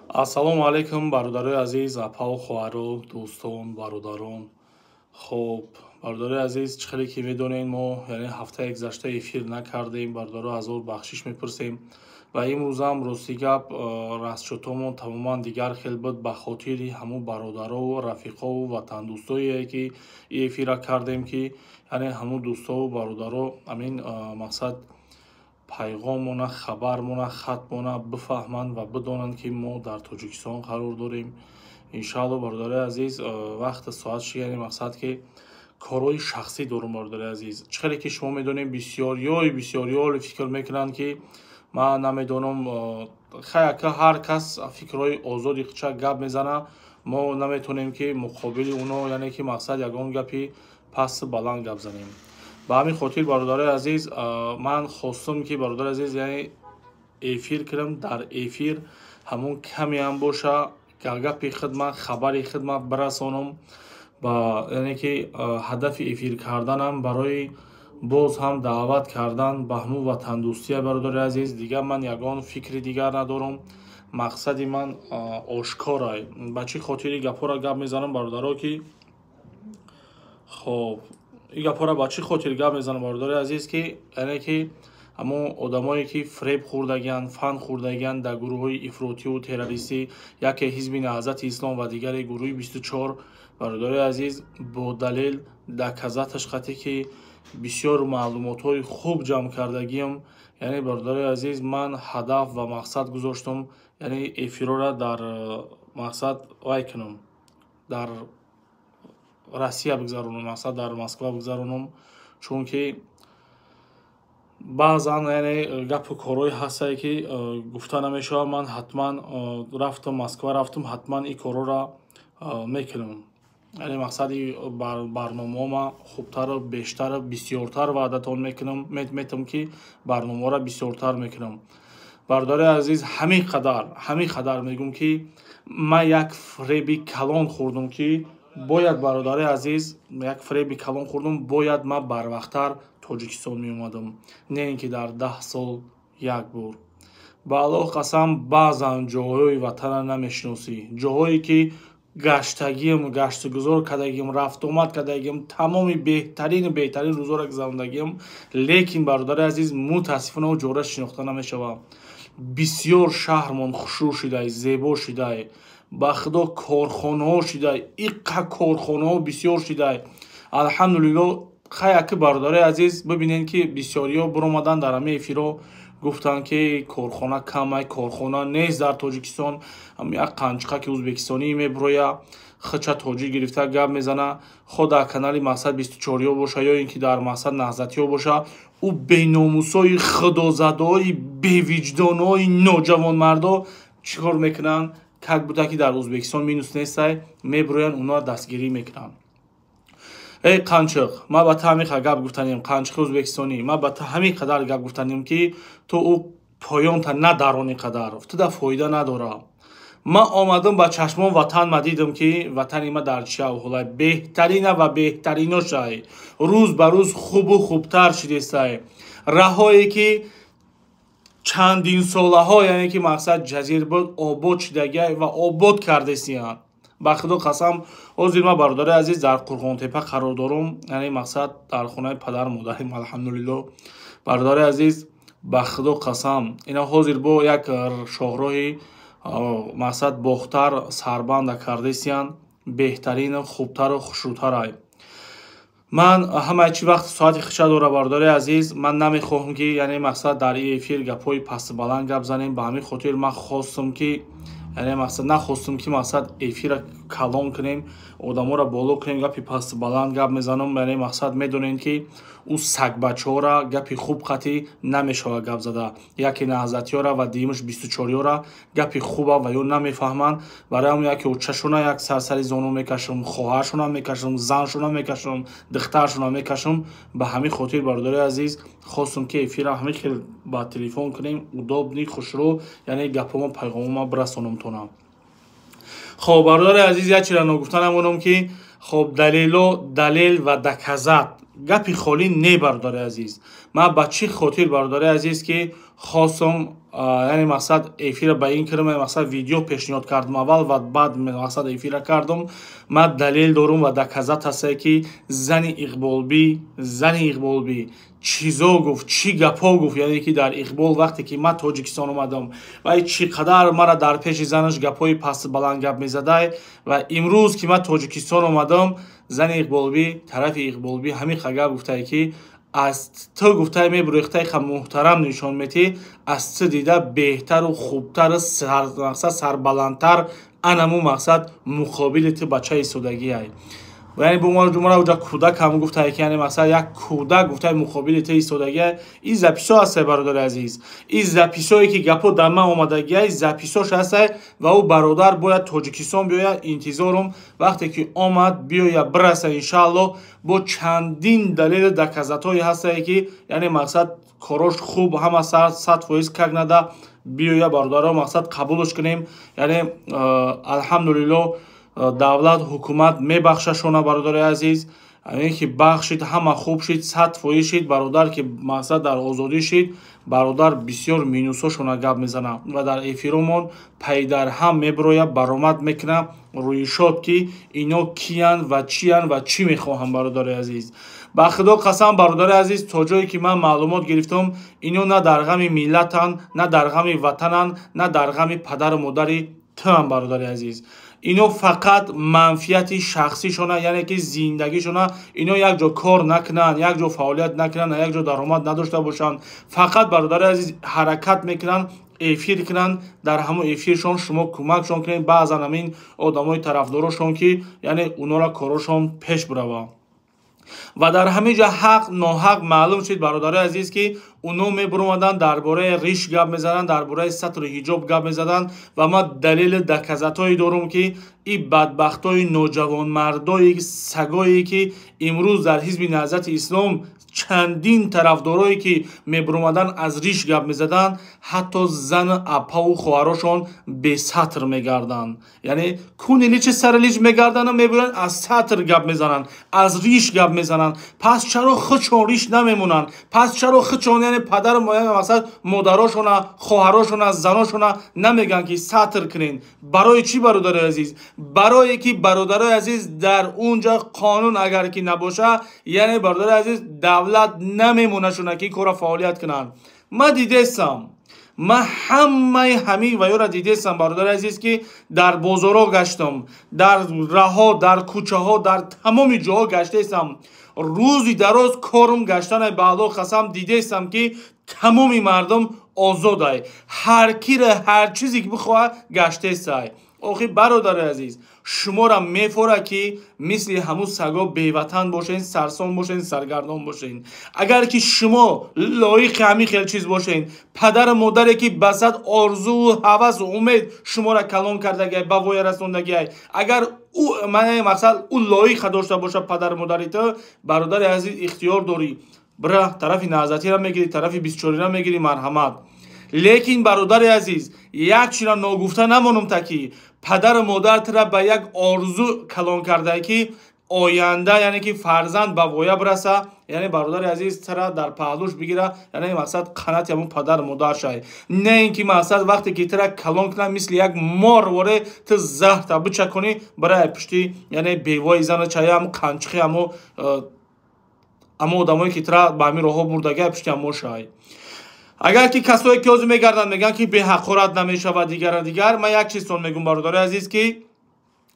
Ассалому алайкум, бародарои азиз, апаву хоҳаро, дӯстон, бародарон. Хоб, бародарои азиз, чӣ хеле ки медонед, мо яъне ҳафтаи гузашта эфир накардем. Бародаро, азор бахшиш мепурсем ва имрӯзам, рости гап, расчётомон тамоман дигар хел буд. Ба хотири ҳамун бародарову рафиқову ватандӯстое, ки эфира кардем, ки яъне ҳамун дӯстову бародаро ҳамин мақсад пайғомона, хабармона, хатмона бифаҳманд ва бидонанд, ки мо дар Тоҷикистон қарор дорем. Иншаалло, бародарои азиз, вақти соат ши, яъне мақсад ки корҳои шахсӣ дорум. Бародари азиз, чӣ хеле ки шумо медонед, бисёриёи бисёриёли фикр мекунанд, ки ман намедонам, хаяка ҳар кас фикрҳои озоди худша гап мезана. Мо наметонем, ки муқобили оно, яъне ки мақсад, ягон гапи пасту баланд гап занем. Ба ҳамин хотир, бародарои азиз, ман хостум, ки, бародари азиз, яъне эфир кунам. Дар эфир ҳамун камеам боша, гапи хидмат, хабари хидмат бирасонам. Ба яъне ки ҳадафи эфир карданам барои боз ҳам даъват кардан ба ҳамун ватандӯстия. Бародари азиз, дигар ман ягон фикри дигар надорам. Мақсади ман ошкора. Ба чӣ хотири гапҳоро гап мезанам, бародаро, ки хоб, ин гапҳоро ба чӣ хотир гап мезанам, бародари азиз, ки яъне ки ҳамон одамое, ки фреб хӯрдагианд, фан хӯрдагианд дар гурӯҳҳои ифротиву террористӣ, яке Ҳизби Наҳзати Ислом ва дигаре гурӯҳи 24, бародари азиз, бо далел доказаташ қатӣ, ки бисёр маълумотҳои хуб ҷамъ кардагиам. Яъне, бародари азиз, ман ҳадаф ва мақсад гузоштам, яъне эфирора дар мақсад вай кунам, дар Россия бигзаронам, мақсад, дар Москва бигзаронам, чунки баъзан яъне гапу корҳое ҳастае, ки гуфта намешавад. Ман ҳатман рафтам Москва, рафтам, ҳатман ин корҳоро мекунам. Яъне мақсади барномаҳома хубтару бештару бисёртар ваъдатон мекунам, метам, ки барномаҳоро бисёртар мекунам. Бародари азиз, ҳамин қадар мегӯм, ки ман як фреби калон хӯрдум, ки бояд, бародари азиз, як фреби калон хӯрдум. Бояд ман барвақттар Тоҷикистон меомадам, не ин ки дар 10 сол як бор. Ба Аллоҳ қасам, баъзан ҷойҳои ватана намешиносӣ, ҷоҳое ки гаштагиам, гаштугузор кардагиам, рафтуомад кардагиам, тамоми беҳтарину беҳтарин рӯзҳоро гузарондагиам. Лекин, бародари азиз, мутаассифона, ҷора шинохта намешавад. Бисёр шаҳрмон хушрӯ шудай, зебо шудай, ба Худо, корхонаҳо шудай, иққа корхонаҳо бисёр шудай, алҳамдулилло. Хаяки, бародари азиз, бибинед, ки бисёриҳо биромадан дар ҳамаи эфирҳо гуфтанд, ки корхона камай, корхона нест дар Тоҷикистон, як қанчиқаки ӯзбекистонӣ мебироя, хича тоҷик гирифта гап мезана. Хо дар канали мақсад 24-ё боша ё ин ки дар мақсад Наҳзатиё боша, ӯ беномусои худозадаҳои бевиҷдонҳои ноҷавонмардо чӣ кор мекунанд? Как буда ки дар Ӯзбекистон минус нестай, мебироянд, онҳоро дастгирӣ мекунанд. Эй қанчиқ, ман ба ту ҳамин қадар гап гуфтанем, қанчиқи ӯзбекистонӣ, ман ба ту ҳамин қадар гап гуфтанем, ки ту ӯ поёнта надарони қадар туда фоида надора. Ман омадам, ба чашмон ватан ма дидам, ки ватани ма дар чӣ аҳволай, беҳтарина ва беҳтариношай, рӯз ба рӯз хубу хубтар шидестай. Раҳое ки чандин солаҳо, яъне ки мақсад, ҷазир буд, обод шидагиай ва обод кардесиянд. Ба Худо қасам, ҳозир ман, бародари азиз, дар Қурғонтепа қарор дорум, яъне мақсад, дар хонаи падару модарим, алҳамдулилло. Бародари азиз, ба Худо қасам, ина ҳозир бо як шоҳроҳи мақсад Бохтар сарбанда кардесиянд, беҳтарину хубтару хушрӯтарай. Ман ҳамаи чӣ вақт соати хиша дора. Бародари азиз, ман намехоҳам, ки яъне мақсад, дар ин эфир гапҳои пасту баланд гап занем. Ба ҳамин хотир ман хостум, ки яъне мақсад, нахостум, ки мақсад, эфира калон кунем, одаморо боло кунем, гапи пасту баланд гап мезанам. Яъне мақсад, медонем, ки ӯ сагбачаҳора гапи хуб қатӣ намешавад гап зада. Яке наҳзатиёра ва дуюмаш 24-ёра гапи хуба ва ё намефаҳманд. Барои ҳамон яке очашона як сарсари зону мекашам, хоҳаршона мекашам, заншона мекашам, духтаршона мекашам. Ба ҳамин хотир, бародари азиз, хостум, ки эфира ҳамин хел ба телефон кунем, удобный, хушрӯ, яъне гапҳома, пайғомома бирасонам тона. Хоб, бародари азиз, як чиро ногуфта намонам, ки хоб, далело, далел ва доказать. Гапи холӣ не, бародари азиз. Ман ба чӣ хотир, бародари азиз, ки хостам, яъне мақсад эфира ба ин кардам, мақсад видео пешниҳод кардам аввал ва баъд мақсад эфира кардам. Ман далел дорум ва доказать ҳастае, ки зани Иқболбӣ, зани Иқболбӣ чизо гуфт, чӣ гапҳо гуфт, яъне ки дар Иқбол вақте ки ман Тоҷикистон омадам ва чӣ қадар мара дар пеши занаш гапҳои пасту баланд гап мезадай. Ва имрӯз ки ман Тоҷикистон омадам, зани Иқболбӣ тарафи Иқболбӣ ҳамин гап гуфтае, ки аз ту гуфтае мебурехтаи ха муҳтарам нишон метӣ, аз ту дида беҳтару хубтару мақсад сарбаландтар анаму мақсад муқобили ту бача истодагиай. Яъне бумара уҷа кӯдак ҳам гуфтае, ки яъне мақсад як кӯдак гуфтае муқобили ту истодагиай. Ин записҳо ҳастае, бародари азиз, ин записҳое ки гапҳо дар ман омадагиай, записҳош ҳастае. Ва ӯ бародар бояд Тоҷикистон биёяд. Интизорум, вақте ки омад, биёяд, бираса, иншааллоҳ, бо чандин далелу доказатҳое ҳастае, ки яъне мақсад корош хуб ҳама 100% как нада биёяд, бародаро, мақсад қабулш кунем. Яъне алҳамдулиллоҳ, давлат, ҳукумат мебахшашона, бародари азиз. Ин ки бахшид, ҳама хуб шид, 100% шид, бародар, ки мақсад дар озодӣ шид. Бародар бисёр минусҳошона гап мезанад ва дар эфиромон пайдарҳам мебирояд, баромад мекунад рӯйшод, ки ино киянд ва чиянд ва чӣ мехоҳанд, бародари азиз. Ба худо қасам, бародари азиз, то ҷое ки ман маълумот гирифтам, ино на дар ғами миллатанд, на дар ғами ватананд, на дар ғами падару модари туам, бародари азиз. Ино фақат манфиати шахсишона, яъне ки зиндагишона. Ино як ҷо кор накунанд, як ҷо фаъолият накунанд, як ҷо даромад надошта бошанд, фақат, бародари азиз, ҳаракат мекунанд эфир кунанд. Дар ҳамон эфиршон шумо кӯмакшон кунед, баъзан ҳамин одамои тарафдорошон, ки яъне унора корошон пеш бираванд. Ва дар ҳамин ҷо ҳақ ноҳақ маълум шуд, бародарои азиз, ки уно мебуромаданд, дар бораи риш гап мезананд, дар бораи сатру ҳиҷоб гап мезаданд. Ва ман далели доказатҳое дорум, ки ин бадбахтои ноҷавонмардои сагое, ки имрӯз дар Ҳизби Наҳзати Ислом чандин тарафдорое, ки мебуромаданд, аз риш гап мезаданд, ҳатто зану апаву хоҳарошон бесатр мегарданд, яъне куни личи сари лич мегарданду мебуранд, аз сатр гап мезананд, аз риш гап мезананд. Пас чаро худшон риш намемонанд? Пас чаро худшон, яъне падару мақсад модарошона, хоҳарошона, заношона намегӯянд, ки сатр кунед? Барои чӣ, бародарои азиз? Барое ки, бародарои азиз, дар он ҷо қонун агар ки набоша, яъне, бародарои азиз, давлат намемонашона, ки кора фаъолият кунанд. Ман дидестам, ман ҳамаи ҳамин ваёра дидестам, бародари азиз, ки дар бозорҳо гаштам, дар раҳо, дар кӯчаҳо, дар тамоми ҷоҳо гаштаестам. Рӯзи дароз корум гаштане, ба Аллоҳ қасам, дидестам, ки тамоми мардум озодай, ҳар кира ҳар чизе ки бихоҳад гаштаестай. Охи, бародари азиз, шуморо мефора, ки мисли ҳамун саго беватан бошен, сарсон бошен, саргардон бошен. Агар ки шумо лоиқи ҳамин хел чиз бошен, падару модаре ки ба сад орзуву ҳавасу умед шуморо калон кардагиай, ба воя расондагиай, агар ӯ мақсад ӯ лоиқа дошта бошад, падару модари ту, бародари азиз, ихтиёр дорӣ, бира тарафи Наҳзатиро мегирӣ, тарафи 24-ро мегирӣ, марҳамат. Лекин, бародари азиз, як чиро ногуфта намонум, та ки падару модар тура ба як орзу калон кардае, ки оянда, яъне ки фарзанд ба воя бираса, яъне, бародари азиз, тура дар паҳлӯш бигира, яъне мақсад қанати ҳамун падару модар шай. Не ин ки мақсад вақте ки тура калон кунад, мисли як мор воре ту заҳрта бичаконӣ, барои пушти, яъне бевои зану чая, ҳамун қанчиқи ҳамо одамое, ки тура ба ҳамин роҳҳо бурдагия, пушти ҳамо шай. Агар ки касое ки ҳозир мегарданд, мегӯянд, ки беҳақорат намешавад, дигара дигар, ман як чизтон мегӯм, бародари азиз, ки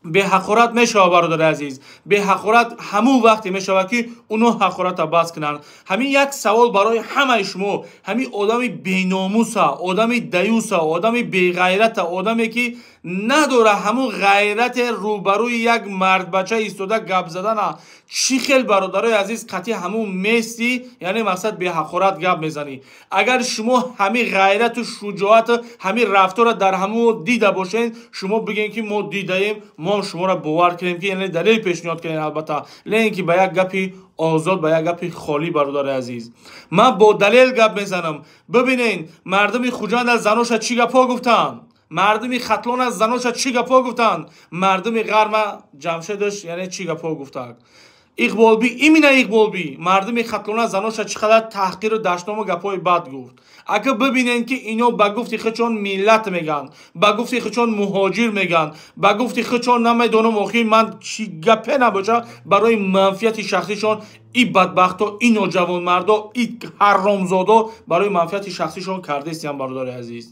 беҳақорат мешавад. Бародари азиз, беҳақорат ҳамун вақте мешавад, ки уно ҳақората бас кунанд. Ҳамин як савол барои ҳамаи шумо: ҳамин одами беномуса, одами даюса, одами беғайрата, одаме ки надора ҳамун ғайрате рӯбарӯи як мардбача истода гап задана, чӣ хел, бародарои азиз, қатъи ҳамун мести, яъне мақсад беҳақорат гап мезанӣ? Агар шумо ҳамин ғайрату шуҷоату ҳамин рафтора дар ҳамун дида бошед, шумо бигӯед, ки мо дидаем, мо шуморо бовар кунем, ки яъне далел пешниҳод кунем, албатта. Лекин ки ба як гапи озод, ба як гапи холӣ, бародари азиз, ман бо далел гап мезанам. Бибинед, мардуми Хуҷанд аз заноша чӣ гапҳо гуфтанд, мардуми Хатлон аз заноша чӣ гапҳо гуфтанд, мардуми Ғарма Ҷамшедаш яъне чӣ гапҳо гуфтанд. Иқболби, именно Иқболби, мардуми Хатлона заноша чӣ қадар таҳқиру дашному гапҳои бад гуфт. Агар бибинен, ки ино ба гуфти худшон миллат меган, ба гуфти худшон муҳоҷир меган, ба гуфти худшон намедонам, охир ман чӣ гапе набоша, барои манфиати шахсишон и бадбахто, и ноҷавонмардо, и ҳаромзодо барои манфиати шахсишон кардестиям, бародари азиз.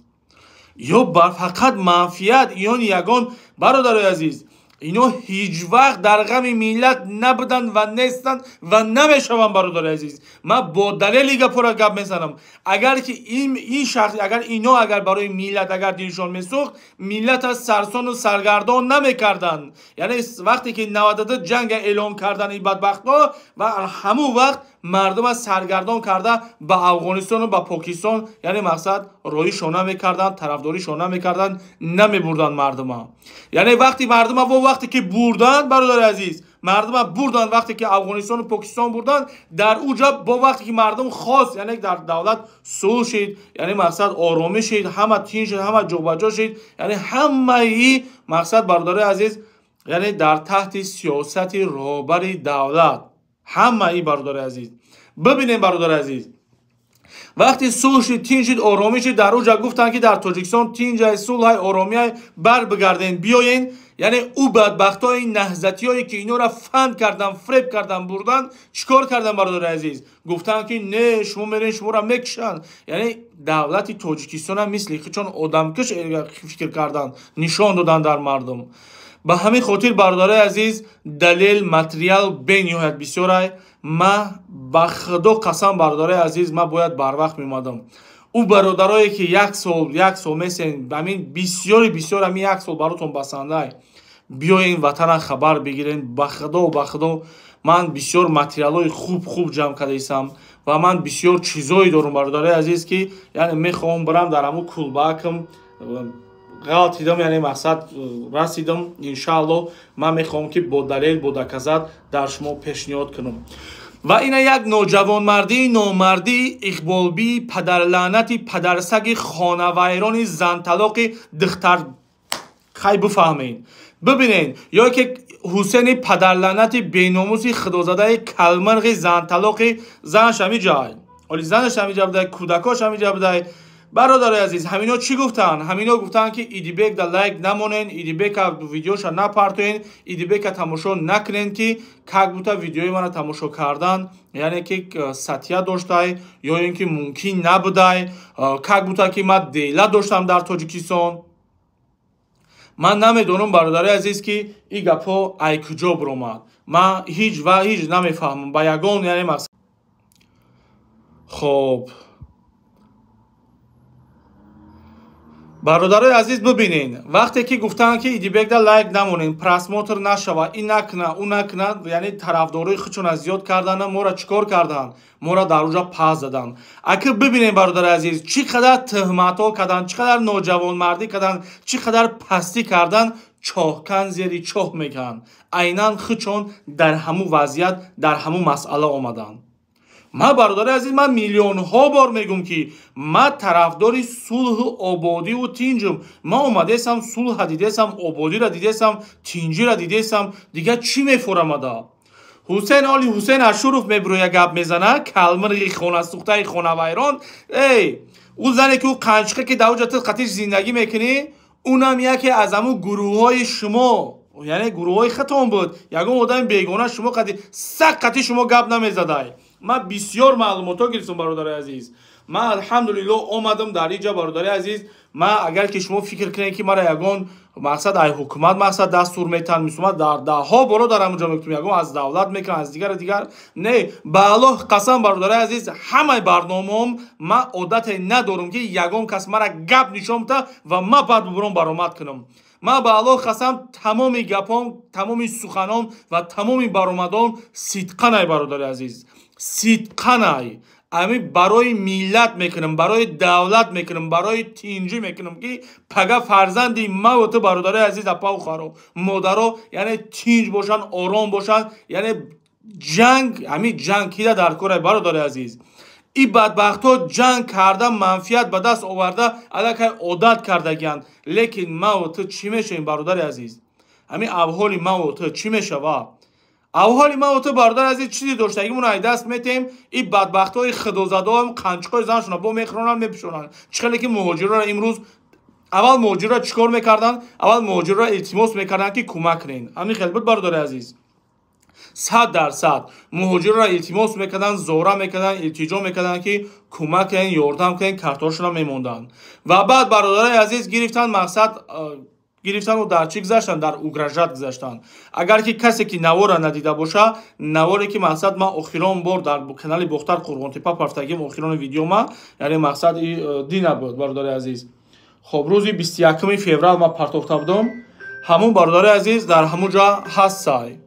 Ё фақат манфиат ёни ягон, бародари азиз, ино ҳеҷ вақт дар ғами миллат набуданд ва нестанд ва намешаванд, бародари азиз. Ман бо далели гапҳоро гап мезанам. Агар ки ин шахс, агар ино, агар барои миллат, агар дилшон месӯхт, миллата сарсону саргардон намекарданд. Яъне вақте ки 92 ҷанга эълон кардан ин бадбахтҳо, ва ҳамун вақт мардума саргардон карда ба Афғонистону ба Покистон, яъне мақсад роишон намекарданд, тарафдоришон намекарданд, намебурданд мардума. Яъне вақти мардума во вақте ки бурданд, бародари азиз, мардума бурданд, вақте ки Афғонистону Покистон бурданд, дар уҷа бо вақте ки мардум хост, яъне дар давлат сулҳ шид, яъне мақсад оромӣ шид, ҳама тинҷ шид, ҳама ҷобаҷо шид, яъне ҳамаи мақсад, бародари азиз, яъне дар таҳти сиёсати роҳбари давлат ҳамаи, бародари азиз, бибинем, бародари азиз, вақти сулҳ шид, тинҷ шид, оромӣ шид, дар уҷа гуфтанд, ки дар Тоҷикистон тинҷай, сулҳай, оромиай, бар бигарден, биёен. Яъне ӯ бадбахтҳои наҳзатиҳое, ки инора фанд кардан, фреб кардан, бурдан, чӣ кор кардан, бародари азиз? Гуфтанд, ки не, шумо мерен, шуморо мекушанд. Яъне давлати Тоҷикистона мисли чон одамкуш фикр кардан, нишон додан дар мардум. Ба ҳамин хотир, бародари азиз, далел, материал бениҳоят бисёрай. Ма ба худо қасам, бародари азиз, ман бояд барвақт меомадам. Ӯ бародарое, ки як сол, як сол месен, ҳамин бисёри бисёр, ҳамин як сол баротон басандай, биёен, ватана хабар бигирен. Ба худо, ба худо, ман бисёр материалҳои хуб хуб ҷамъ кардаистам ва ман бисёр чизое дорум, бародари азиз, ки яъне мехоҳам бирам дар ҳамун кулбаакам ғалтидам, яъне мақсад расидам. Иншаалло, ман мехоҳам, ки бо далел, бо доказать дар шумо пешниҳод кунам. Ва ина як ноҷавонмардии номардии Иқболбии падарлаънати падарсаги хонавайрони занталоқи духтар, хай бифаҳмед, бибинед, ё ки Ҳусени падарлаънати беномуси худозадаи калмирғи занталоқи, занаш ҳамиҷай, оли занаш ҳамиҷа будай, кӯдакош ҳамиҷа будай. Бародари азиз, ҳамино чӣ гуфтанд? Ҳамино гуфтанд, ки Идибек да лайк намонен, Идибека видеоша напартоен, Идибека тамошо накунен, ки как будто видеои мана тамошо кардан, яъне ки сатия доштай ё ин ки мумкин набудай, как будто ки ман дела доштам дар Тоҷикистон. Ман намедонам, бародари азиз, ки ин гапҳо ай куҷо биромад. Ман ҳеҷ ва ҳеҷ намефаҳмам ба ягон, яъне мақсад. Хоб, бародарои азиз, бибинен, вақте ки гуфтанд, ки Идибекда лайк намонем, просмотр нашава, ин накуна, ӯ накуна, яъне тарафдорои худшона зиёд кардана, моро чӣ кор карданд? Моро дар уҷа пас заданд. Аки бибинем, бародари азиз, чӣ қадар тӯҳматҳо карданд, чӣ қадар ноҷавонмардӣ карданд, чӣ қадар пастӣ карданд. Чоҳкан зери чоҳ мекунанд, айнан худшон дар ҳамун вазъият, дар ҳамун масъала омаданд. Ман, бародари азиз, ман миллионҳо бор мегӯм, ки ман тарафдори сулҳу ободиву тинҷум. Ман омадаестам, сулҳа дидаестам, ободиро дидаестам, тинҷиро дидаестам, дигар чӣ мефорамада? Ҳусейн оли Ҳусейн Ашуров мебироя, гап мезана, калмирғи хонасӯхтаи хонавайрон. Эй, ӯ зане, ки ӯ қанчиқа, ки дар уҷа ту қатиш зиндагӣ мекунӣ, унам яке аз ҳамун гурӯҳҳои шумо, яъне гурӯҳҳои хатон буд. Ягон одами бегона шумо қати сак қати шумо гап намезадай. Ман бисёр маълумотҳо гирифтам, бародари азиз. Ман, алҳамдулилло, омадам дар иҷа, бародари азиз. Ман агар ки шумо фикр кунед, ки мара ягон мақсад ай ҳукумат мақсад дастур метаҳанд, мисумат дар даҳҳо боро дар ҳамунҷо мекунем, ягон аз давлат мекунам, аз дигару дигар, не, ба Аллоҳ қасам, бародари азиз, ҳамаи барномаом ман одате надорам, ки ягон кас мара гап нишон бита ва ман баъд бубурам баромад кунам. Ман ба Аллоҳ қасам, тамоми гапом, тамоми суханом ва тамоми баромадом сидқанай, бародари азиз, сидқанай. Ами барои миллат мекунам, барои давлат мекунам, барои тинҷӣ мекунам, ки пага фарзанди маву ту, бародари азиз, апаву харо, модаро, яъне тинҷ бошанд, ором бошанд. Яъне ҷанг, ҳамин ҷанг кида дар корай, бародари азиз? И бадбахтҳо ҷанг карда, манфиат ба даст оварда, аллакай одат кардагианд. Лекин маву ту чӣ мешавем, бародари азиз? Ҳамин авҳоли маву ту чӣ мешава? Авҳоли ман ту бародар азиз чизе доштагимон ай даст метем, и бадбахтҳои худозадаам қанчиқои заншона бо мехӯронанд, мепӯшонанд. Чӣ хеле ки муҳоҷирро имрӯз аввал муҳоҷирро чӣ кор мекарданд? Аввал муҳоҷирро илтимос мекарданд, ки кӯмак кунед. Ҳамин хел буд бародари азиз. 100% муҳоҷирро илтимос мекарданд, зора мекарданд, илтиҷо мекарданд, ки кӯмак кунед, ёрдам кунед, картошона мемонданд. Ва баъд бародари азиз гирифтанд мақсад гирифтану дар чӣ гузаштанд? Дар угрожать гузаштанд. Агар ки касе ки навора надида боша, наворе ки мақсад ман охирон бор дар канали Бохтар Қурғонтепа пафтагим, охирони видеома, яъне мақсад дина буд бародари азиз. Хоб, рӯзи 21 феврал ман партофта будам. Ҳамун бародари азиз дар ҳамун ҷо ҳаст сай.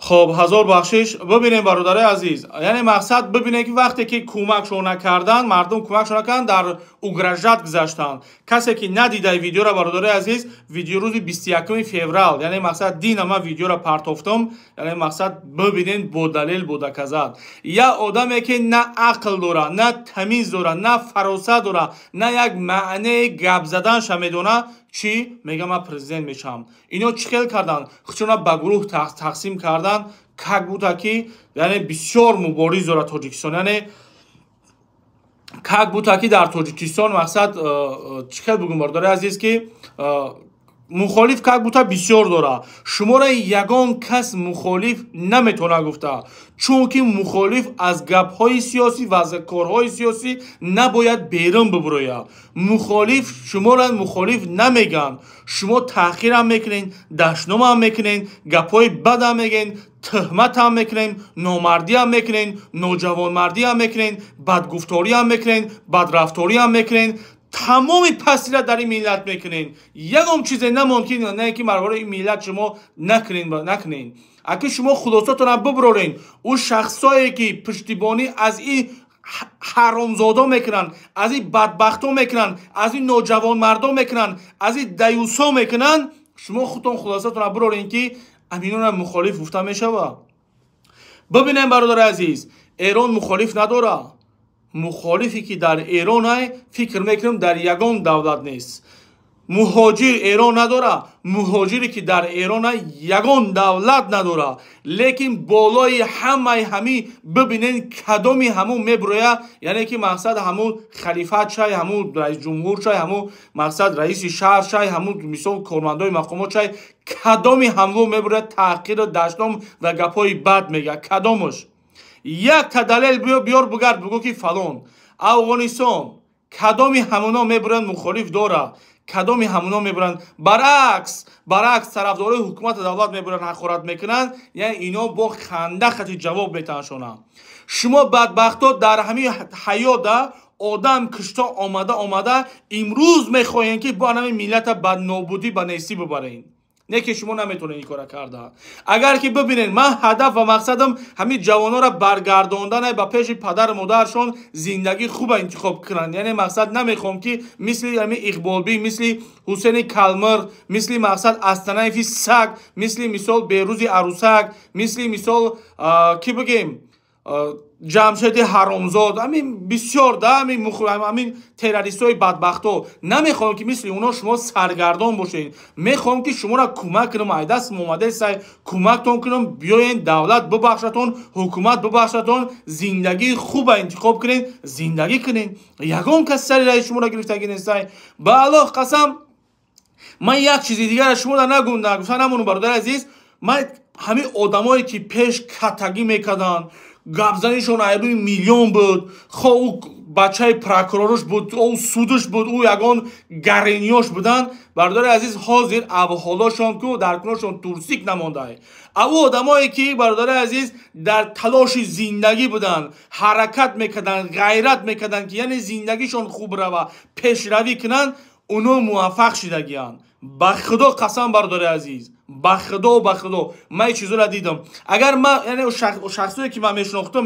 Хоб, ҳазор бахшиш. Бибинем бародари азиз, яъне мақсад бибинем, ки вақте ки кӯмакшон накардан, мардум кӯмакшон накардан, дар угрожать гузаштанд. Касе ки надидаи видеоро бародари азиз, видео рӯзи 21 феврал, яъне мақсад дина ман видеоро партофтам, яъне мақсад бибинем бо далел, бо доказать. Я одаме ки на ақл дора, на тамиз дора, на фаросат дора, на як маънеи гап заданша медона, чӣ мега ман президент мешавам. Ино чӣ хел карданд? Худшона ба гурӯҳ тақсим карданд, как будто ки яъне бисёр мубориз дорад Тоҷикистон, яъне как будто ки дар Тоҷикистон мақсад чӣ хел бугум бародари азиз, ки мухолиф как будто бисёр дора. Шуморо ягон кас мухолиф наметавонад гуфта, чунки мухолиф аз гапҳои сиёсӣ ва аз корҳои сиёсӣ набояд берун бибурояд. Мухолиф шуморо мухолиф намегӯянд. Шумо таъхирам мекунед, дашномам мекунед, гапҳои бадам мегӯед, тӯҳматам мекунед, номардиам мекунед, ноҷавонмардиам мекунед, бадгуфториам мекунед, бадрафториам мекунед, тамоми пастира дар ин миллат мекунед. Ягон чизе намонд ки не ки барои ин миллат шумо накунед. Аки шумо хулосатонро бибуроред, ӯ шахсое ки пуштибонӣ аз ин ҳаромзодо мекунанд, аз ин бадбахто мекунанд, аз ин ноҷавонмардо мекунанд, аз ин даюсо мекунанд, шумо худтон хулосатонро бироред, ки аминонро мухолиф гуфта мешавад. Бибинем бародари азиз, Эрон мухолиф надорад. Мухолифе ки дар Эрон ай, фикр мекунам дар ягон давлат нест. Муҳоҷир Эрон надора, муҳоҷире ки дар Эрон ай ягон давлат надора. Лекин болои ҳамаи ҳами бибинен кадоми ҳамун мебуроя, яъне ки мақсад ҳамун халифат шай, ҳамун раисҷумҳур шай, ҳамун мақсад раиси шаҳр шай, ҳамун мисол кормандои мақомот шай, кадоми ҳамло мебуроя таҳқиру дашном ва гапҳои бад мега. Кадомаш? Якта далел биёр, бугард, бугӯ ки фалон. Афғонистон кадоми ҳамуно мебуранд мухолиф дора, кадоми ҳамуно мебуранд баръакс тарафдорои ҳукумати давлат мебуранд, ҳақорат мекунанд, яъне ино бо ханда хати ҷавоб метаҳанд. Шумо бадбахто дар ҳамин ҳаёта одам кишто омада омада имрӯз мехоҳем, ки бо ҳамин миллата ба нобудӣ, ба нестӣ бибарем. Не ки шумо наметавонед ин кора карда. Агар ки бибинед, ман ҳадаф ва мақсадам ҳамин ҷавононро баргардондан ба пеши падару модаршон зиндагӣ хуба интихоб кунанд. Яъне мақсад намехоҳам, ки мисли ҳамин Иқболбӣ, мисли Ҳусейни Калмир, мисли мақсад Астанаеви саг, мисли мисол Берӯзи Арӯсак, мисли мисол ки бигем Ҷамшеди ҳаромзод, ҳамин бисёр да ҳамин террористҳои бадбахто. Намехоҳам, ки мисли оно шумо саргардон бошед. Мехоҳам, ки шуморо кӯмак кунам, ай даст омадесай кӯмактон кунам, биёен давлат бибахшатон, ҳукумат бибахшатон, зиндагии хуба интихоб кунед, зиндагӣ кунед. Ягон кас сари раи шуморо гирифтагӣ нестай. Ба Аллоҳ қасам, ман як чизи дигарро шуморо нагуфта намонам бародари азиз. Ман ҳамин одамое ки пеш катагӣ мекарданд, гапзанишон айрӯи миллион буд, хо ӯ бачаи прокуроруш буд, ӯ судуш буд, ӯ ягон гарениёш буданд, бародари азиз, ҳозир авҳолошон ку дар куношон турсик намондай. Ав одамое ки бародари азиз дар талоши зиндагӣ буданд, ҳаракат мекарданд, ғайрат мекарданд, ки яъне зиндагишон хуб рава, пешравӣ кунанд, оно муваффақ шидагиянд. Ба худо қасам бародари азиз, ба худо, ба худо, ман ин чизоро дидам. Агар ман яъне шахсое ки ман мешинохтам,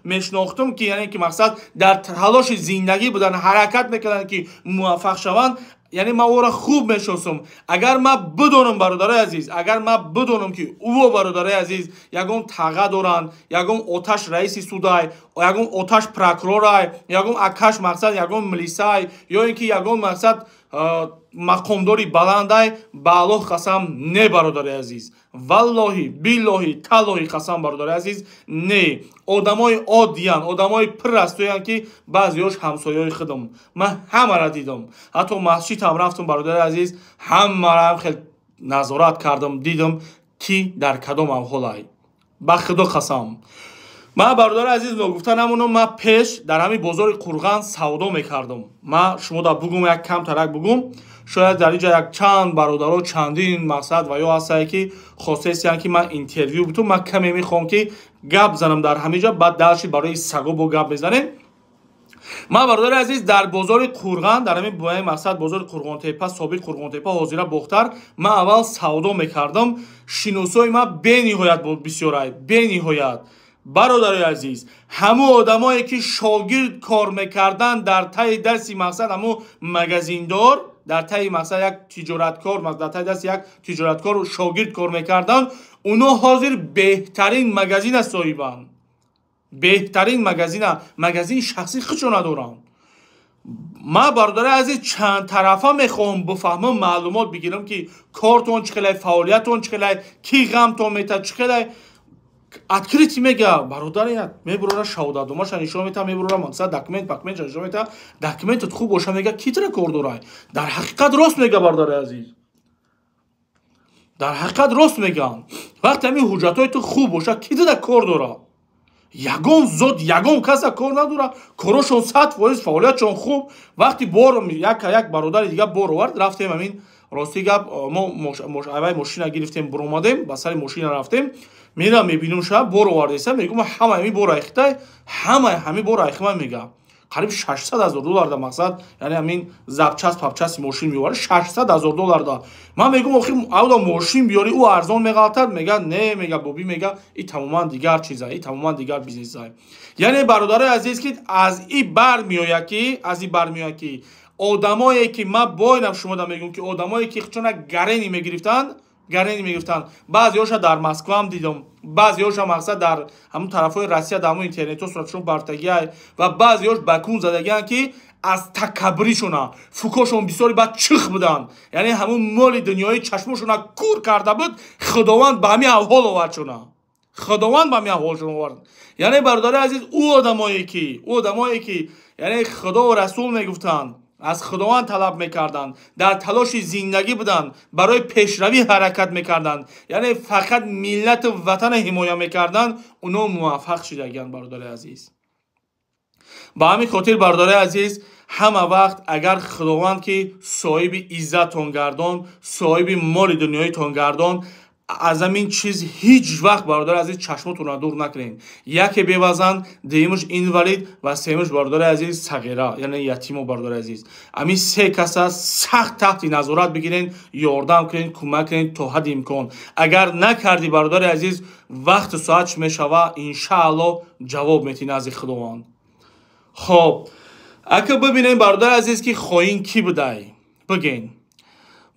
мешинохтам, ки яъне ки мақсад дар талоши зиндагӣ буданд, ҳаракат мекарданд, ки муваффақ шаванд, Яъне ман ӯро хуб мешиносам. Агар ман бидонам, бародарои азиз, агар ман бидонам, ки ӯ, бародарои азиз, ягон таға доранд, ягон оташ раиси судай, ягон оташ прокурорай, ягон акаш, мақсад, ягон милисай ё ин ки ягон, мақсад, мақомдори баландай, ба Аллоҳ қасам, не, бародари азиз, валлоҳи, биллоҳи, таллоҳи қасам, бародари азиз, не. Одамои оддиян, одамои пиррастоянд, ки баъзеёш ҳамсояҳои худам. Ман ҳамаро дидам, ҳатто масҷидам рафтам, бародари азиз, ҳамараам хел назорат кардам, дидам, ки дар кадом авҳолай. Ба Худо қасам, ман, бародари азиз, ногуфта намонам, ман пеш дар ҳамин бозори Қурған савдо мекардам. Ман шумо да бугум, як камтарак бугум, шояд дар инҷа як чанд бародаро, чандин, мақсад, ва ё ҳастае, ки хостаистиянд, ки ман интервю бутум. Ман каме мехоҳам, ки гап занам дар ҳамин ҷа, баъд дальше барои саго бо гап мезанем. Ман, бародари азиз, дар бозори Қурған, дар ҳамин бояи, мақсад, бозори Қурғонтепа, собиқ Қурғонтепа, ҳозира Бохтар, ман аввал савдо мекардам. Шиносои ман бениҳоят бисёрай, бениҳоят. Бародарои азиз, ҳамун одамое, ки шогирд кор мекарданд дар таи дасти, мақсад, ҳамун магазиндор, дар таи, мақсад, як тиҷораткор, дар таи дасти як тиҷораткор шогирд кор мекарданд, оно ҳозир беҳтарин магазина соҳибанд, беҳтарин магазина, магазини шахсии худшо надоранд. Ман, бародари азиз, чандтарафа мехоҳам бифаҳмам, маълумот бигирам, ки кортон чӣ хелай, фаъолиятон чӣ хелай, кӣ ғамтон метад, чӣ хелай. Открытый мега, бародари, мебурора, шаҳодатномаша нишон мета, мебурора, мақсад, документ пакментша нишон мета. Документат хуб боша, мега, ки тира кор дорай? Дар ҳақиқат рост мега, бародари азиз, дар ҳақиқат рост мегӯям. Вақте ҳамин ҳуҷҷатҳои ту хуб боша, ки тида кор дора? Ягон зот, ягон каса кор надора. Корошон 100%, фаъолиятшон хуб. Вақти бор як бародари дига бор овард, рафтем, ҳамин, рости гап, мо аввай мошина гирифтем, буромадем, ба сари мошина рафтем. Мерам, мебинам, ша бор овардеса. Мегӯм, ҳама ҳамин бор айхитай, ҳама ҳамин бор айхима, мега, қариб 600 000 доллар да, мақсад, яъне ҳамин запчасть папчасти мошин меовард 600 000 доллар да. Ман мегӯм, охи авда мошин биёри, ӯ арзон меғалтад. Мега, не, мега, боби, мега, и тамоман дигар чиза, и тамоман дигар бизнеса. Яъне, бародарои азиз, ки аз и бармеояд ки аз и бармеояд, ки одамое, ки ман боинам шумо да мегӯм, ки одамое, ки чуна гарени мегирифтанд, гарени мегирифтанд, баъзеҳоша дар Москваам дидам, баъзеҳоша, мақсад, дар ҳамун тарафҳои Россия, дар ҳамун интернетҳо суратшон бартагиай ва баъзеҳош ба кун задагианд, ки аз такаббуришона фукошон бисёри баъд чих буданд. Яъне ҳамун моли дунёӣ чашмошона кур карда буд. Худованд ба ҳамин авҳол овардшона, Худованд ба ҳамин аҳволшон овард. Яъне, бародари азиз, ӯ одамое ки, яъне, Худову Расул мегуфтанд, аз Худованд талаб мекарданд, дар талоши зиндагӣ буданд, барои пешравӣ ҳаракат мекарданд, яъне фақат миллату ватана ҳимоя мекарданд, оно муваффақ шудагианд, бародари азиз. Ба ҳамин хотир, бародари азиз, ҳама вақт, агар Худованд ки соҳиби иззаттон гардон, соҳиби моли дунёитон гардон, аз ҳамин чиз ҳеҷ вақт, бародари азиз, чашмотонро дур накунед. Яке бевазан, дуюмаш инвалид ва сеюмаш, бародари азиз, сағира, яъне ятимо. Бародари азиз, ҳамин се каса сахт таҳти назорат бигирен, ёрдам кунед, кӯмак кунед то ҳадди имкон. Агар накардӣ, бародари азиз, вақту соат чӣ мешава, иншааллоҳ, ҷавоб метӣ назди Худованд. Хоб, ака бибинем, бародари азиз, ки хоин кӣ будай, бигӯен.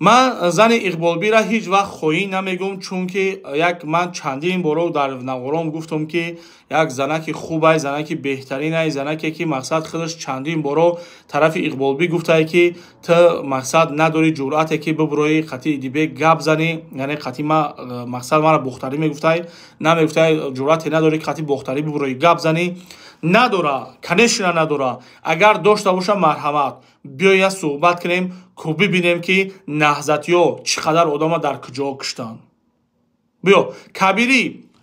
Ман зани Иқболбира ҳеҷ вақт хоин намегӯм, чунки як ман чандин боро дар навором гуфтам, ки як занаки хубай, занаки беҳтаринай, занаке, ки, мақсад, худаш чандин боро тарафи Иқболбӣ гуфтае, ки ту, мақсад, надорӣ ҷуръате, ки бибуроӣ, қати Идибек гап занӣ. Яъне қати ма, мақсад, мара бохтарӣ мегуфтай, намегуфтай, ҷуръате надорӣ, қати бохтарӣ бибуроӣ, гап занӣ. Надора, конечно, надора. Агар дошта боша, марҳамат, биёя, суҳбат кунем, ку бибинем, ки наҳзатиҳо чӣ қадар одама дар куҷо куштанд. Биё, Кабирӣ,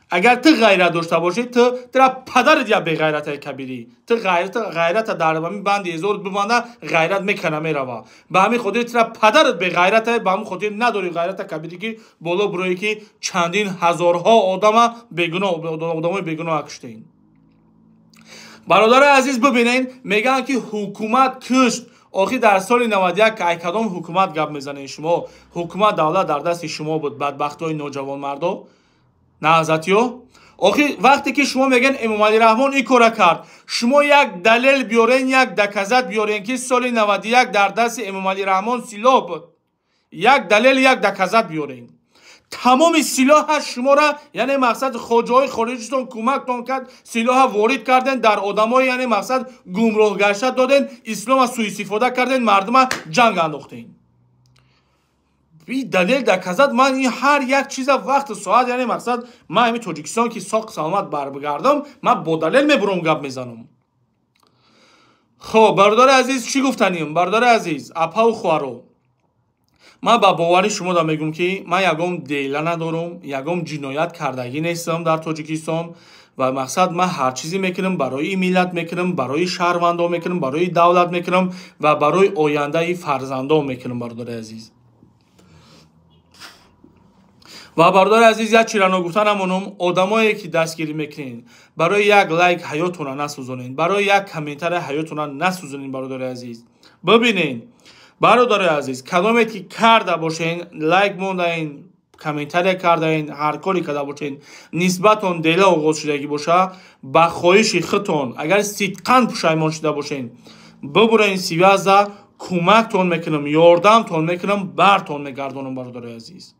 агар ту ғайрат дошта бошӣ, ту тира падарат я беғайратаи, Кабирӣ. Ту ғайрата дар ҳамин банди эзор бибанда, ғайрат мекана, мерава. Ба ҳамин хотир тира падарат беғайрата, ба ҳамин хотир надорӣ ғайрата, Кабирӣ, ки боло бурое, ки чандин ҳазорҳо одама бегуноҳ, одамои бегуноҳ куштем. Бародарои азиз, бибинед, мегӯянд, ки ҳукумат кушт. Охир дар соли 91 ай кадом ҳукумат гап мезанед шумо? Ҳукумат, давлат дар дасти шумо буд, бадбахтҳои ноҷавонмардо, наҳзатиё. Охи вақте ки шумо мегӯен Эмомалӣ Раҳмон ин кора кард, шумо як далел биёрен, як доказат биёрен, ки соли 91 дар дасти Эмомалӣ Раҳмон силоҳ буд. Як далел, як доказат биёрен. Тамоми силоҳа шуморо, яъне мақсад хоҷаҳои хориҷитон кӯмактон кард, силоҳа ворид карден, дар одамои яъне мақсад гумроҳ гашта доден, ислома суистифода карден, мардума ҷанг андохтен. Би далел доказат ман ин ҳар як чиза вақту соат, яъне мақсад ман ҳамин Тоҷикистон ки соқ саломат барбигардам, ман бо далел мебурам гап мезанам. Хоб, бародари азиз, чӣ гуфтанем? Бародари азиз, апаву хоҳаро, ман ба бовари шумо да мегӯм, ки ман ягон дела надорам, ягон ҷиноят кардагӣ нестам дар Тоҷикистон ва мақсад ман ҳар чизе мекунам барои миллат мекунам, барои шаҳрвандон мекунам, барои давлат мекунам ва барои ояндаи фарзандон мекунам, бародари азиз. Ва бародари азиз, як чиро ногуфта намонам, одамое ки дастгирӣ мекунед, барои як лайк ҳаётона насӯзонед, барои як комментария ҳаётона насӯзонед, бародари азиз. Бибинед, бародари азиз, кадоме ки карда бошен, лайк мондаен, комментария кардаен, ҳар коре карда бошен, нисбатон дела оғоз шудагӣ боша, ба хоҳиши худтон агар сидқан пушаймон шуда бошен, бибурен сивяза, кӯмактон мекунам, ёрдамтон мекунам, бартон мегардонам, бародари азиз.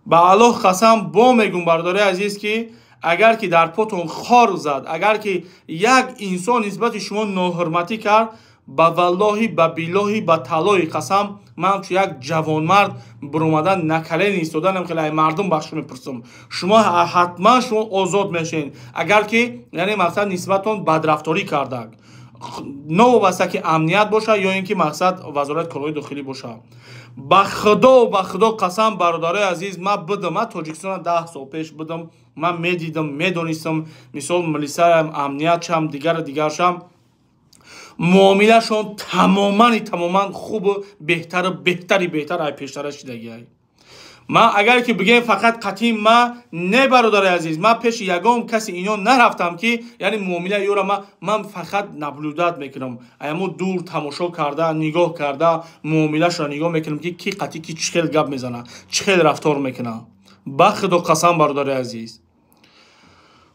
Ба Аллоҳ қасам бо мегӯм, бародари азиз, ки агар ки дар потон хор зад, агар ки як инсон нисбати шумо ноҳурматӣ кард, ба валлоҳи, ба биллоҳи, ба таллоҳи қасам, ман чун як ҷавонмард биромадан накалени истоданам, хеле ай мардум бахшо мепурсам, шумо ҳатман шумо озод мешавед, агар ки яъне мақсад нисбатон бадрафторӣ кардак, новобаста ки амният боша ё ин ки мақсад вазорати корҳои дохилӣ боша. Ба худо, ба худо қасам, бародарои азиз, ман будам, ман Тоҷикистона 10 сол пеш будам, ман медидам, медонистам, мисол милисаям, амниятшам, дигару дигаршам, муомилашон тамомани тамоман хубу беҳтару беҳтари беҳтар ай пештара шидагиай. Ман агар ки бигем фақат қатъи ма не, бародари азиз, ман пеши ягон каси ино нарафтам, ки яъне муомилаи ӯро ман фақат наблюдат мекунам, аямо дур тамошо карда, нигоҳ карда, муомилашро нигоҳ мекунам, ки ки қатъи ки чӣ хел гап мезана, чӣ хел рафтор мекуна. Ба худо қасам, бародари азиз.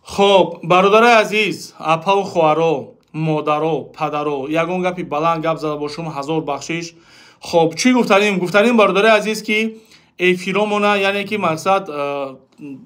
Хоб, бародари азиз, апаву хоҳаро, модаро, падаро, ягон гапи баланд гап зада бошум, ҳазор бахшиш. Хоб, чӣ гуфтанем? Гуфтанем, бародари азиз, ки эфиромона, яъне ки мақсад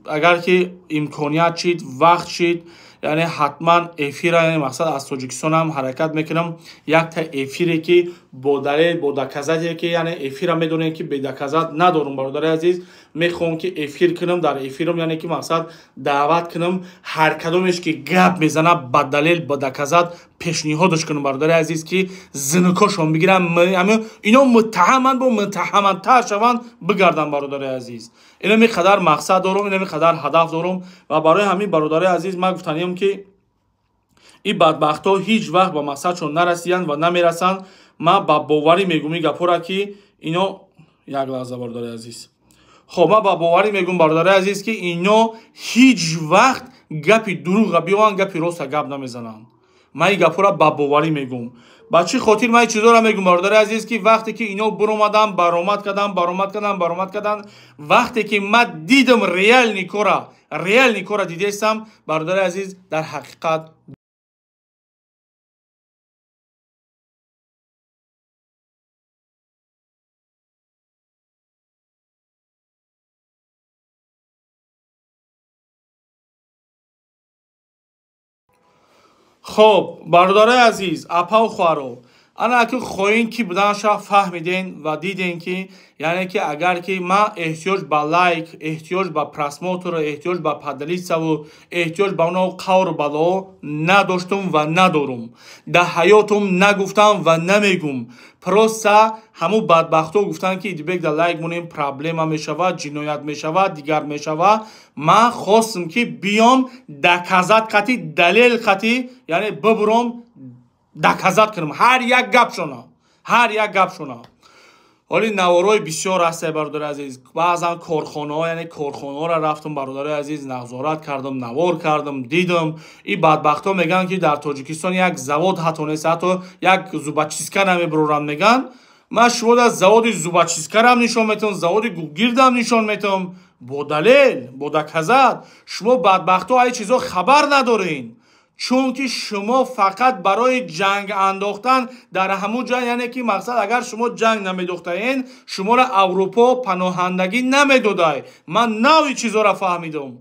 агар ки имконият шид, вақт шид, яъне ҳатман эфира, яъне мақсад аз Тоҷикистонам ҳаракат мекунам, якта эфире ки бо далел, бо доказате ки яъне эфира медонем ки бедоказат надорум, бародари азиз, мехоҳам ки эфир кунам, дар эфирам яъне ки мақсад даъват кунам ҳар кадомеш ки гап мезана, ба далел, ба доказат пешниҳодаш кунам, бародари азиз, ки зинукошон бигирам, ино муттаҳаманд, бо муттаҳамандтар шаванд, бигарданд, бародари азиз. Инами қадар мақсад дорум, инами қадар ҳадаф дорум ва барои ҳамин, бародари азиз, ман гуфтаниям, ки ин бадбахтҳо ҳеҷ вақт ба мақсадшон нарасиданд ва намерасанд. Ман ба боварӣ мегӯм ин гапҳоро, ки ино як лаҳза, бародари азиз. Хоб, ман ба боварӣ мегӯм, бародари азиз, ки ино ҳеҷ вақт гапи дурӯға биёванд, гапи роста гап намезананд. Ман ин гапҳоро ба боварӣ мегӯм. Ба чӣ хотир ман ин чизҳоро мегӯм, бародари азиз, ки вақте ки ино биромаданд, баромад карданд, баромад карданд, баромад карданд, вақте ки ман дидам реальный кора, реальный кора дидестам, бародари азиз, дар ҳақиқат Хоб, бародарои азиз, апаву хоҳаро, ана ки хоҳин ки буданша фаҳмиден ва диден, ки яъне ки агар ки ман эҳтиёҷ ба лайк, эҳтиёҷ ба просмотр, эҳтиёҷ ба поделиться-ву эҳтиёҷ ба оно қавру балоҳо надоштум ва надорум, дар ҳаётум нагуфтам ва намегум. Просто ҳамун бадбахтҳо гуфтанд, ки Идибек да лайк монем, проблема мешавад, ҷиноят мешавад, дигар мешавад. Ман хостам, ки биём доказат қатӣ, далел қатӣ, яъне бибуром доказат кунам ҳар як гапшона, ҳар як гапшона. Ҳоли наворои бисёр ҳастае, бародари азиз. Баъзан корхонаҳо, яъне корхонаҳоро рафтам, бародари азиз, назорат кардам, навор кардам, дидам. Ин бадбахтҳо мегӯянд, ки дар Тоҷикистон як завод ҳатто нест, ҳатто як зубочистка намебуроранд, мегӯянд. Ман шумо дар заводи зубочисткарам нишон метавам, заводи гугирдам нишон метавам. Бо далел, бо доказат. Шумо бадбахтҳо ай чизо хабар надорен, чунки шумо фақат барои ҷанг андохтан дар ҳамун ҷой, яъне ки мақсад агар шумо ҷанг намедохтаен, шуморо Аврупо паноҳандагӣ намедодай. Ман нави чизоро фаҳмидам.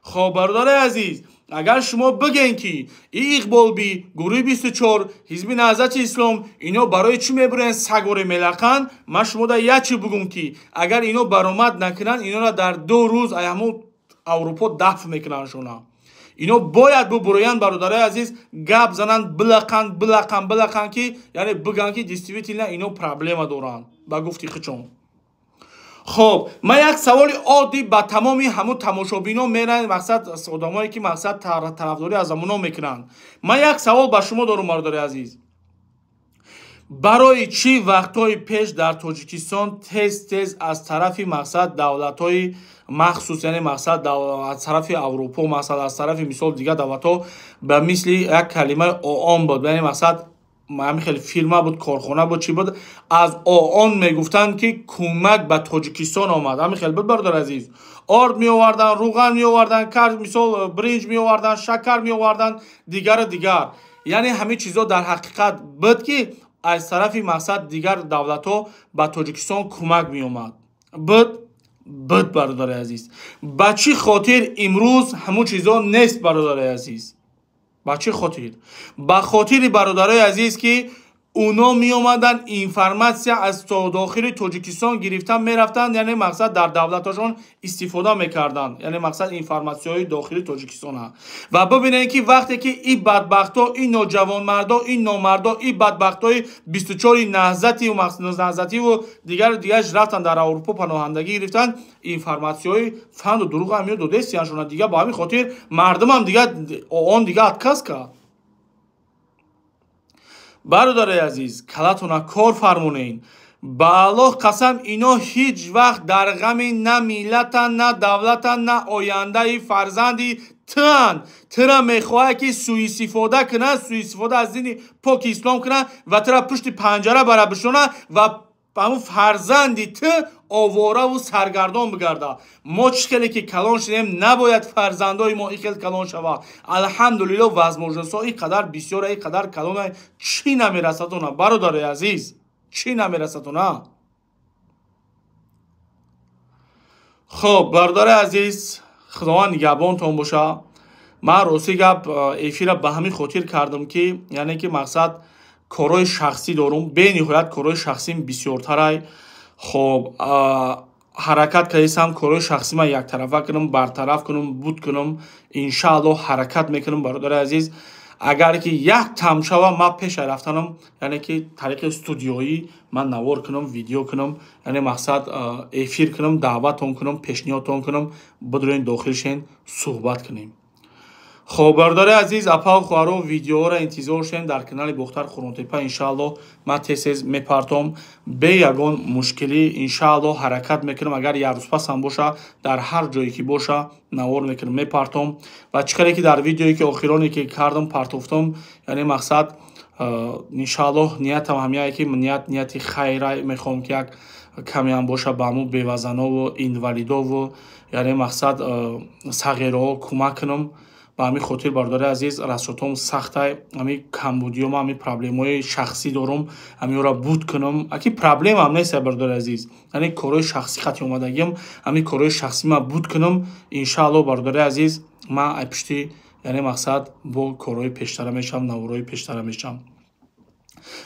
Хоб, бародари азиз, агар шумо бигӯен ки и Иқболби, гурӯҳи 24, ҳизби Наҳзати Ислом, ино барои чӣ мебурен сагоре мелақанд, ман шумода як чӣ бугум ки агар ино баромад накунанд, инора дар 2 рӯз ай ҳамун Аврупо дафн мекунанд шона. Ино бояд бубуроянд, бародарои азиз, гап зананд, билақанд, билақанд, билақанд ки яъне бигӯянд ки действительно ино проблема доранд ба гуфти хичон. Хоб, ман як саволи оддӣ ба тамоми ҳамун тамошобинон мерам, мақсад одамое ки мақсад тарафдорӣ аз замоно мекунанд. Ман як савол ба шумо дорум, бародари азиз. Барои чӣ вақтҳои пеш дар Тоҷикистон тез-тез аз тарафи мақсад давлатҳои махсус, яъне мақсад аз тарафи Аврупо, мақсад аз тарафи мисол дигар давлатҳо ба мисли як калимаи ООН буд, яъне мақсад ҳамин хеле фирма буд, корхона буд, чӣ буд, аз ООН мегуфтанд ки кӯмак ба Тоҷикистон омад. Ҳамин хеле буд, бародар азиз. Орд меоварданд, рӯған меоварданд, кар мисол бринҷ меоварданд, шакар меоварданд, дигару дигар. Яъне ҳамин чизо дар ҳақиқат буд ки аз тарафи мақсад дигар давлатҳо ба Тоҷикистон кӯмак меомад. Буд, бародари азиз. Ба чӣ хотир имрӯз ҳамун чизо нест, бародари азиз? Ба чӣ хотир? Ба хотири, бародарои азиз, ки уно меомаданд, информатсия аз дохили Тоҷикистон гирифта мерафтанд, яъне мақсад дар давлаташон истифода мекарданд, яъне мақсад информатсияҳои дохили Тоҷикистона. Ва бибинед ки вақте ки и бадбахтҳо, и ноҷавонмардо, и номардо, и бадбахтҳои 24 наҳзативу наҳзативу дигару дигараш рафтанд дар Аврупо паноҳандагӣ гирифтанд, информатсияҳои фанду дурӯғ ҳам додестияншона. Дига ба ҳамин хотир мардумам дига он дига отказ кард. Бародари азиз, калатона кор фармонед. Ба Аллоҳ қасам, ино ҳеҷ вақт дар ғами на миллатан, на давлатан, на ояндаи фарзанди тан. Тира мехоҳад ки суистифода кунад, суистифода аз дини поки ислом кунад ва тира пушти панҷара бара бишонад ва ҳамун фарзанди ту овораву саргардон бигарда. Мо чӣ хеле ки калон шудем, набояд фарзандои мо ин хел калон шавад. Алҳамдулилло, возможностҳо ин қадар бисёра, ин қадар калона, чӣ намерасадона, бародари азиз, чӣ намерасадона? Хоб, бародари азиз, Худованд нигаҳбонтон боша. Ман рости гап эфира ба ҳамин хотир кардам ки яъне ки мақсад корҳои шахсӣ дорум, бениҳоят корҳои шахсим бисёртарай. Хоб, ҳаракат кардисам корҳои шахсима яктарафа кунам, бартараф кунам, буд кунам. Иншааллоҳ ҳаракат мекунам, бародари азиз. Агар ки як там шава, ман пеша рафтанам, яъне ки тариқи студиёӣ ман навор кунам, видео кунам, яъне мақсад эфир кунам, даъватон кунам, пешниҳодтон кунам, бидурен дохил шен, суҳбат кунем. Хоб, бародари азиз, апау хоҳаро, видеоро интизор шем дар канали Бохтар Қурғонтепа. Иншааллоҳ ман тез-тез мепартом бе ягон мушкилӣ. Иншааллоҳ ҳаракат мекунам, агар як рӯз пасам боша, дар ҳар ҷое ки боша навор мекунам, мепартом. Ва чӣ қадаре ки дар видеое ки охироне ки кардам партофтам, яъне мақсад иншааллоҳ ниятам ҳамяе ки нияти хайра мехоҳам ки як камеам боша ба ҳамун бевазанову инвалидову яъне мақсад сағираҳо кӯмак кунам. Ба ҳамин хотир, бародари азиз, расотом сахтай, ҳамин камбудиём, ҳамин проблемаҳои шахсӣ дорум, ҳаминро буд кунам. Аки проблемаам нест, бародари азиз, яъне корҳои шахсӣ хати омадагиам, ҳамин корҳои шахсӣ ман буд кунам. Иншааллоҳ, бародари азиз, ман ай пушти яъне мақсад бо корҳои пештара мешавам, наворҳои пештара мешавам.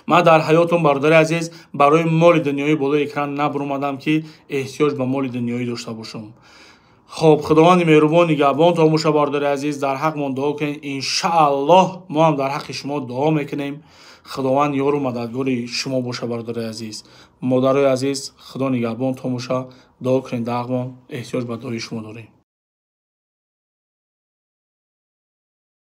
Ман дар ҳаётум, бародари азиз, барои моли дунёӣ болои экран набуромадам ки эҳтиёҷ ба моли дунёӣ дошта бошам. Хоб, Худованди меҳрубон нигаҳбонтон боша, бародари азиз. Дар ҳақмон дуо кунед, иншааллоҳ мо ҳам дар ҳаққи шумо дуо мекунем. Худованд ёру мададгори шумо боша, бародари азиз. Модарои азиз, Худо нигаҳбонтон боша, дуо кунед дар ҳақмон, эҳтиёҷ ба дуои шумо дорем.